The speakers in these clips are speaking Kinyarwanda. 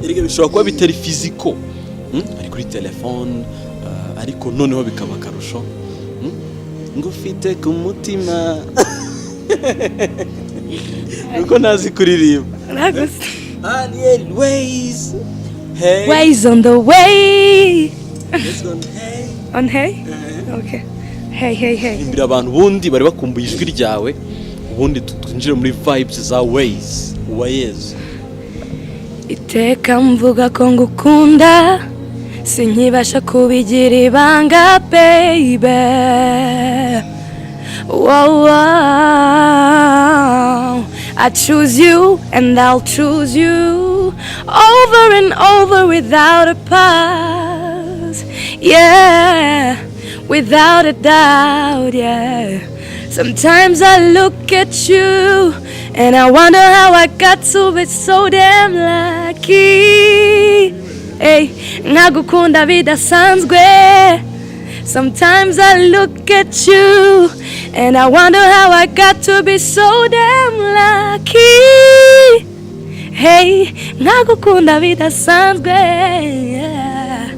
Erega bishobora kuba bitari physical, Ari kuri telefone, ariko noneho bikaba akarusho. Ngufite ku mutima, nuko ntazi kuririmba. Ntabwo se. Ariel Wayz, hey. Ways on the way. Let's go, hey. On hey? Okay. Hey, hey, hey. Imbere abantu ubundi bari bakumbuye ijwi ryawe, ubundi twinjire muri vibes za Wayz Uwayezu. Iteka mvuga ko ngukunda, sinkibasha kubigira ibanga, baby. Wow. I choose you and I'll choose you over and over without a pause. Yeah, without a doubt, yeah. Sometimes I look at you and I wonder how I got to be so damn lucky. Hey, nkagukunda bidasanzwe. Sometimes I look at you and I wonder how I got to be so damn lucky. Hey, nkagukunda bidasanzwe. Yeah.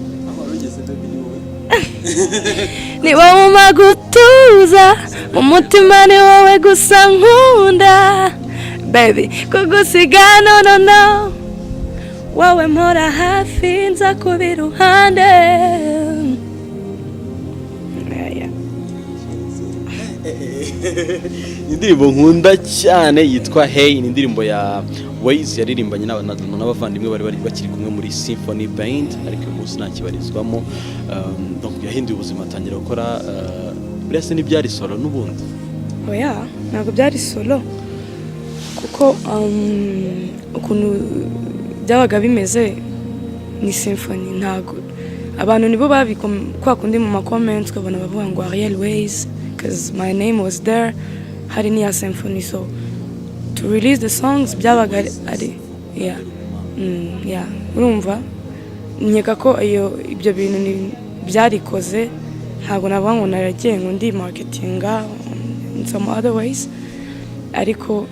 Ni wowe umpa gutuza mu mutima, ni wowe gusa nkunda, baby. Kugusiga, no, no, no. Wowe mpora hafi, nza kuba iruhande. Yeah. Indirimbo nkunda cyane yitwa Hey, ni indirimbo ya Wayz yaririmbanye n'abavandimwe bari bakiri kumwe muri Symphony Band, ariko uyu munsi ntakibarizwamo. Donc yahinduye ubuzima, atangira gukora, buriya se ntibyari solo n'ubundi? Oya, ntabwo byari solo, kuko ukuntu byabaga bimeze ni symphony. Ntabwo abantu nibo babikom kwa kundi mu ma comments ukabona bavuga ngo Ariel Wayz, because my name was there, hari n'iya symphony. So to release the songs byabaga ari yeah. Yeah. Urumva, nkeka ko iyo ibyo bintu ni byarikoze. Ntabwo navuga ngo naragiye ngo ndi marketinga in some other ways, ariko